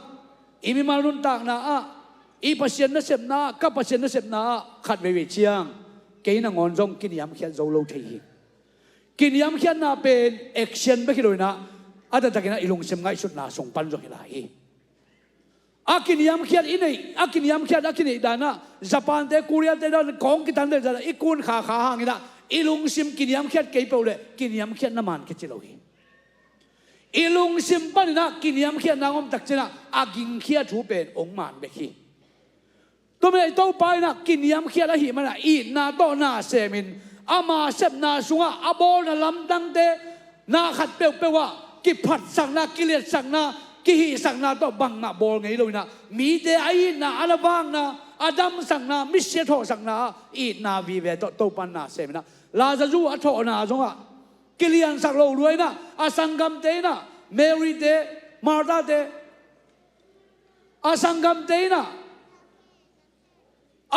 i mimal nuntakna ah, i Pasian nasepna ah, ka Pasian nasepna ah, khat veivei ciang kei nangawn zong kiniamkhiat zo lo thei hi. Kiniamkhiatna pen action bek hi lo-in ah, a taktakin ah i lungsim ngaihsutna sung pan zong hi lai hi. A kiniamkhiat i nei, a kiniamkhiat a kineih dan ah, Japan-te, Korea-te dan kawng kitan deuh dan ah i kun khakha hangin ah, i lungsim kiniamkhiat kei peuh leh kiniamkhiatna man kici lo hi. I lungsim panin ah kiniamkhiatna hong om tak ciangin ah, a gingkhia thu pen hong man bek hi. Tua manin ah Topa in ah kiniamkhiat ahih manin ah itna tawh na semin, ama sepna sungah a bawlna lamdangte, na khat peuhpeuh ah kiphatsakna, kiliatsakna, kihihsakna tawh bangmah bawl ngei lo-in ah, mite a itna, a na vakna, a damsakna, misi a thawhsakna ah itna vive tawh Topa in na semin ah, Lazarus a thawhna zongah kiliansak lo lua-in ah, a sanggamte in ah, Mary-te, Martha-te, a sanggamte in ah,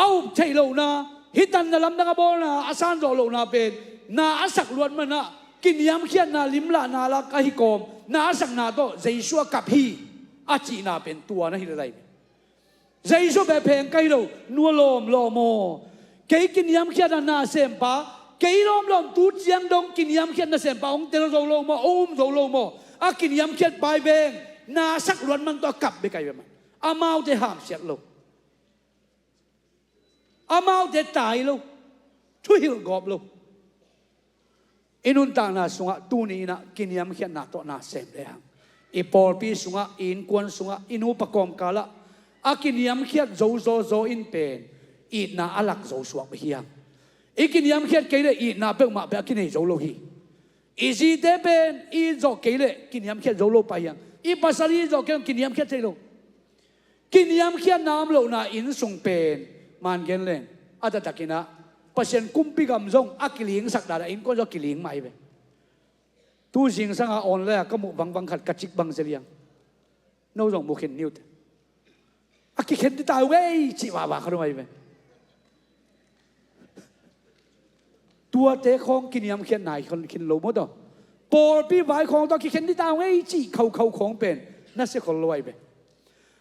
a up theih lohna, hih tanna lamdang a bawlna a sanzawh lohna pen, na a sak luat manin ah, kiniamkhiatna limlahna lak ahi kawm, na a sakna tawh Jesu a kap hi, a cihna pen tua na hi lai. Jesu beh pheng ka hi lo, nu a lawmlawm aw. Kei kiniamkhiatna nasempa, kei lawmlawm tu ciang dong kiniamkhiat nasempa hong tel zo lo maw, hong um zo lo maw? A kiniamkhiat pai veng, na a sak luat man tawh a kap bek ahi ve man. Amaute hamsiat lo. Amaute tai lo, thuhilh gawp lo. I nuntakna sungah tuni in ah kiniamkhiatna tawh na sem lehang, i pawlpi sungah, i innkuan sungah, i nupa kawmkal ah a kiniamkhiat zo zawzaw in pen itna a lak zo suak bek hi hang. I kiniamkhiat kei leh itna peuhmah pen a kinei zo lo hi. I zite pen i it zawh kei leh kiniamkhiat zo lo pah hi hang. I pasal i it zawh kei leh kiniamkhiat thei lo. Kiniamkhiatna om lohna inn sung pen, man gen leng, a taktakin ah Pasian kumpi gam zong a kilingsak dan ah innkuan zong a kiling mah hi ve. Tu zingsang a online ah ka muh vangvang khat ka cik bang zel hi hang. No zong mu khin ni uh teh. A kikhen dih ta uh ei, cih vava khat om ahi ve. Tuate khawng kiniamkhiat nai khin lo maw taw. Pawlpi vai khawng tawh kikhen dih ta uh ei, cih khaukhau khawng pen nasia khol lo ahi ve.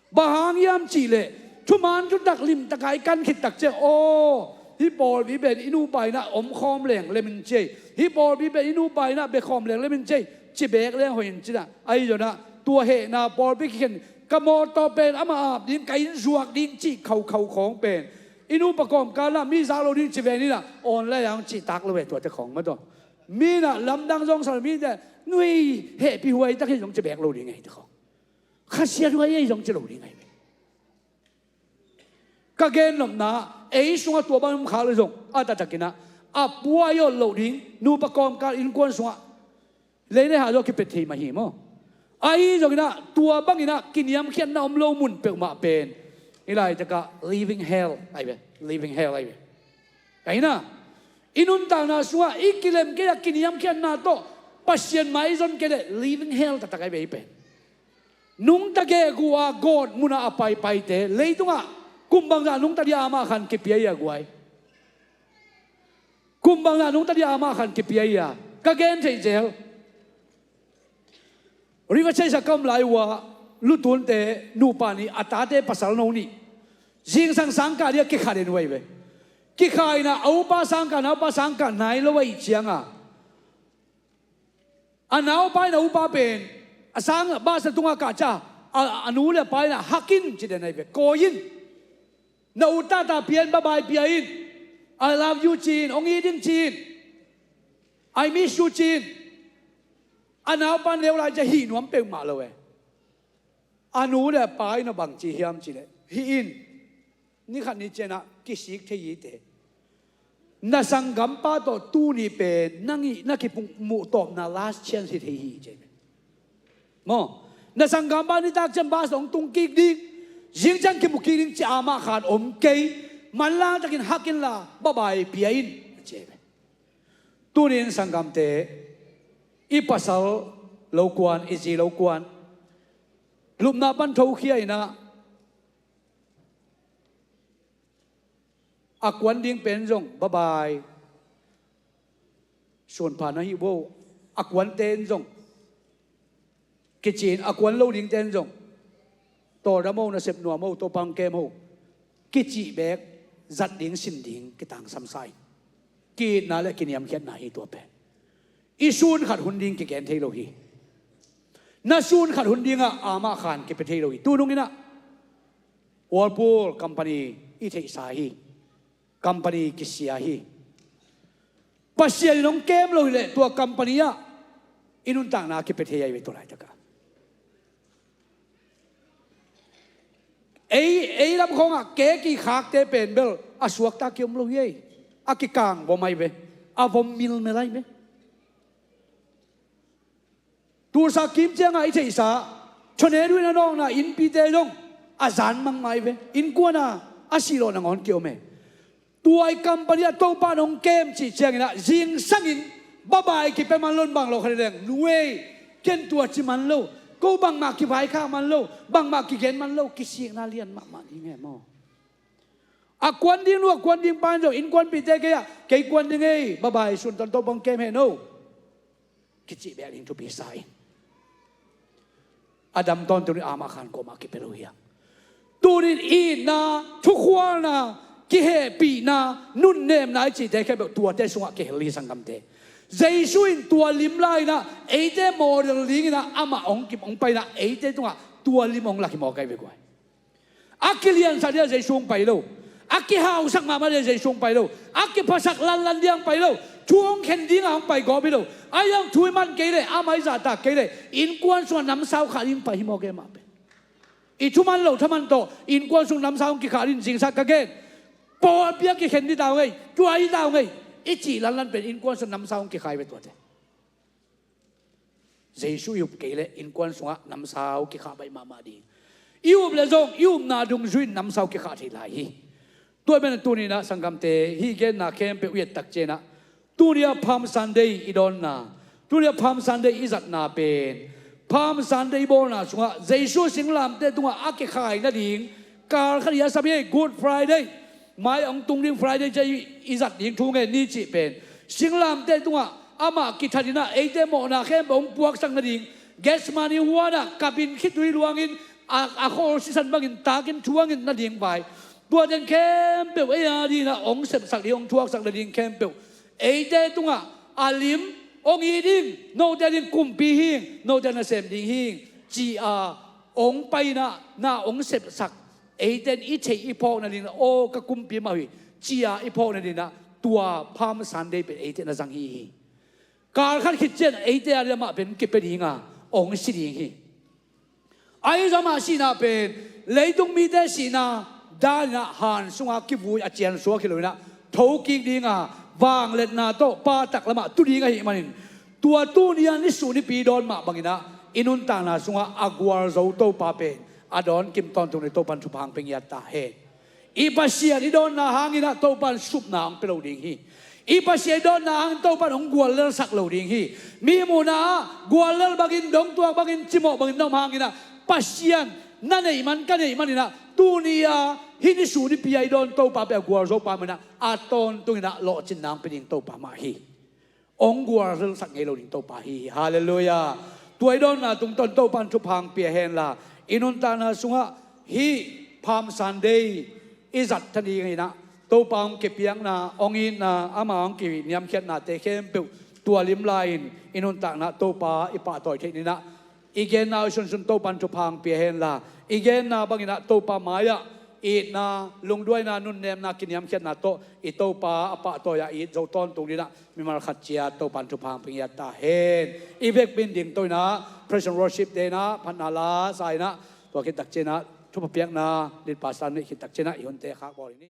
Bang hang hiam cih leh, thuman thutak limtak a i kan khit tak ciang, aw, hih pawlpi pen i nupa in ah om khawm leng lem in ci ei. Hih pawlpi pen i nupa in ah bia khawm leng lem in ci ei, ci beek leng hoih in ci-in ah. Ahi zongin ah, tua hehna pawlpi kikhen, ka mawtaw pen amah ap ding, ka inn zuak ding cih khaukhau khawng pen, i nupa kawmkal ah mi zak lo ding ci ve ni in ah, online ah hong cihtak lo ve tuate khawng maw taw. Mi in ah lamdang zong sa lo, mite, nui, hehpih huai tak hi zong ci beek lo ding ahi te khawng. Khasiat huai ahi zong ci lo ding ahi ve. Ka gen nopna, ei sungah tua bang om khak leh zong, a taktakin ah, a puai awt loh ding, nupa kawmkal innkuan sungah, lei le hah zong kipia thei mah hi maw. Ahi zongin ah, tua bangin ah kiniamkhiatna om lo mun peuhmah pen, hih laitakah living hell ahi ve, living hell ahi ve. Ahi na, i nuntakna sungah i kilem kei a kiniamkhiatna tawh Pasian mai i zon kei leh living hell taktak ahi ve hih pen. Nungta gehguh a gawt munah a paipaite, leitungah kum bangzah nungta dia amah khan kipia hi a guai. Kum bangzah nungta dia amah khan kipia hi a, ka gen theih zel. River Chase a ka om lai uh ah, lutunte nupa nih, a tate pasal no nih, zingsang sangkah dia kikha den uh ahi ve. Kikha in ah, a upa sangkah, naupa sangkah nai lo ahih ciangin, a naupa in a upa pen a sang, bus a tungah kah ciang a, a nu le a pa in ah, "Hug in," ci den ahi ve, "Kawi in. Na ut taktak pia in, bye bye pia in. I love you," ci in, "Hong it ing," ci in, "I miss you," ci in. A naupa in leu lai ciang hih nuam peuhmah lo e. A nu le a pa in ah bang ci hiam cih leh, "Hih in, ni khat ni ciangin ah kisik thei hi te. Na sanggampa tawh tuni pen nang ih na kimuh tawpna last chance hi thei hi," ci hi. Maw, "Na sanggampa nitak ciang bus hong tung kik ding, zing ciang kimu kik ding," ci amah khan om kei. "Manlang takin hug in la, bye bye pia in," ci hi. Tuni in sanggamte, i pasal lo kuan, i zi lo kuan, lupna pan thokhia in ah, a kuan ding pen zong, "Bye bye, sunpha na hi vo." A kuante in zong, kici in, a kuan lo dingte in zong, "Tawldam o, nasep nuam o, Topa hong kem o," kicih beek, zat ding, sin ding kitangsam sa in, ki-itna le kiniamkhiatna hi tua pen. I sun khat hun ding kigen thei lo hi. Na sun khat hun dingah amah khan kipia thei lo hi. Tunung in ah Whirlpool company i theihsa hi. Company kisia hi. Pasian in hong kem lo hi leh, tua company ah i nuntakna kipia thei ahi ve, tua laitakah. Ei, ei lam khawngah ke kikhakte pen bel a suakta kiom lo hi ei. A kikang vom ahi ve. A vom milmel ahi ve. Tulsa kim ciangah i theihsa, tornado in a nawkna innpite zong a zan mahmah hi ve. Innkuan a, a sih lawh nangawn kiom e. Tua i company ah Topa in hong kem cih ciangin ah, zingsangin bye bye kipia man lo in, bang lo khat hi leng, "Nu ei, ken tua ci man lo, ko bangmah kivaikhak man lo, bangmah kigen man lo," kisikna lian mahmah ding e maw. A kuan ding nu, a kuan ding pa in zong, "Innkuanpihte kei ah, kei kuan ding ei, bye bye, sun tan, Topa hong kem hen o," kicih beek ding thupi sa in. A dam tawntung in amah khan kuamah kipia lo hi hang. Tunin itna, thukhualna, kihehpihna, nunnemna i cihte khempeuh tuate sungah kihel hi sanggamte. Jesu in tua lim lai-in ah eite model dingin ah amah hong ki, hong pai-in ah eite tungah tua lim hong lak hi mawk ahi ve guai. A kiliansak dia Jesu hong pai lo. A kihausak mahmah dia Jesu hong pai lo. A kiphasak lanlan dia hong pai lo. Thu hong khen dinga hong pai gawp hi lo. Ahi zong thu i man kei leh, amah i zahtak kei leh, innkuan sungah namsau khah ding pai hi mawk e mah pen. I thuman loh thaman tawh innkuan sung namsau hong kikhah ding zingsak ka gen. Pawlpi a kikhen ding ta ung ei, tua ding ta ung ei, i cih lanlan pen innkuan sung namsau hong kikhah hi ve tuate. Jesu i up kei leh innkuan sungah namsau kikhah baih mahmah ding. I up leh zong i upna dungzui in namsau kikhah thei lai hi. Tua pen tuninah sanggamte, hih genna khempeuh i et takcianah, tuni-ah Palm Sunday i dawnna, tuni-ah Palm Sunday i zatna pen, Palm Sunday i bawlna sungah Jesu singlamteh tungah a kikhai nading, kal khat i a sam hi, Good Friday, mai hong tung ding Friday ciah i, i zat ding thu ngen ni cih pen, singlamteh tungah amah kithaninah eite mawhna khempeuh hong puaksak nading, Gethsemane huanah kapin khitui luangin, a, a khawl sisan bangin takin thuangin nading vai. Tuaten khempeuh ei a dinah hong sepsak ding, hong thuaksak nading khempeuh eite tungah a lim, hong it ding, note a ding kumpi hi ing, note a nasem ding hi ing, ci-a hong pai-inah, na hong sepsak, eite in i theih i phawk nadinah, aw ka kumpi mah hi, ci-a i phawk nadinah, tua Palm Sunday pen eite na zang hi hi. Kal khat khit cian eite a lamah pen kipia dinga hong si ding hi. Ahi zong amah sihna pen leitung mite sihna daninah han sunga kivui a ciansuak hi loinah thokik dinga vangliatna tawh Pa taklamah tu ding ahih manin, tua tuni-a nisuh nipi dawn mah banginah i nuntakna sungah a gualzo Topa pen a dawn kim tawntung ni Topan thupha hong pia ngiat ta hen. I Pasian i dawnna hanginah Topan supna hong pia lo ding hi. I Pasian i dawnna hangin Topan hong guallelsak lo ding hi. Mi muhna-ah guallel bangin, dongtuak bangin, cimawh bangin na om hanginah Pasian na neih man, ka neih maninah tuni-a hih nisuh nipi-a i dawn Topa pen a gualzo pa maninah a tawntung in ah lawhcin nang pia ding Topa mah hi. Hong gualsak ngei lo ding Topa hi. Halleluiah. Tua i dawnna tungtawn Topa in thupha hong pia henla, i nuntakna sungah hih Palm Sunday i zat tha ni in ah Topa hong kipiakna, hong itna, ama hong kiniamkhiatnate khempeuh tua lim lai-in i nuntakna Topa i pahtawi theih ni in ah, i genna uh sunsun Topa in thupha hong pia henla, i genna bangin ah Topa mai-ah itna, lungduaina, nunnemna, kiniamkhiatna tawh i Topa a pahtawi-ah i it zo tawntung ding in ah mimal khat ciat Topa in thupha hong pia ngiat ta hen. I vekpi in dingto in ah praise and worship te in ah phatna la sa in ah, tua khit tak ciangin ah thupha piakna lead pastor in ah i hun te khak bawl ni.